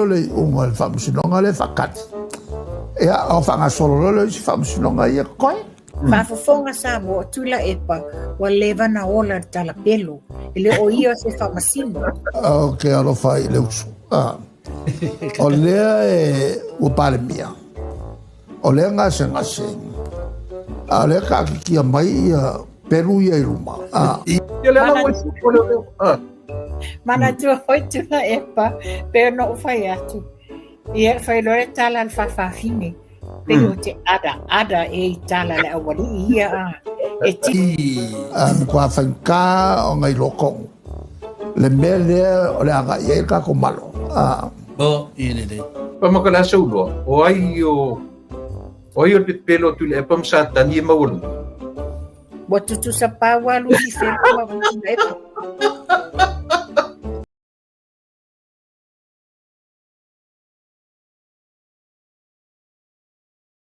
Le iuga o le faamasinoga lea e faatali. Ia, o faagasolo loa lea o isi faamasinoga ia totoe. Faafofoga Samoa, o Tuilaepa ua leva na ola i le talapelo, e le o ia o se faamasino. Ou te alofa ai i le uso. O lea e ua Palemia, o lea e gasegase, a o lea e taatitia mai ia pelu ia i luma. Ia lea la ua i Manatua foi Tuilaepa, pei ona ou fai atu, ia fai loa le tala a le faafafine, pei o te ada ada e i tala a le aualii ia a. E ti. A matua faigata ona iloa tonu le mea lea o le agai i ai le tatou Malo. O, i lelei. Pa ma ka le a sauloa, o ai o o ai o le pepelo o Tuilaepa ma Satani e maualuga? Ua tutusa pau lava Lusifelo ma Tuilaepa.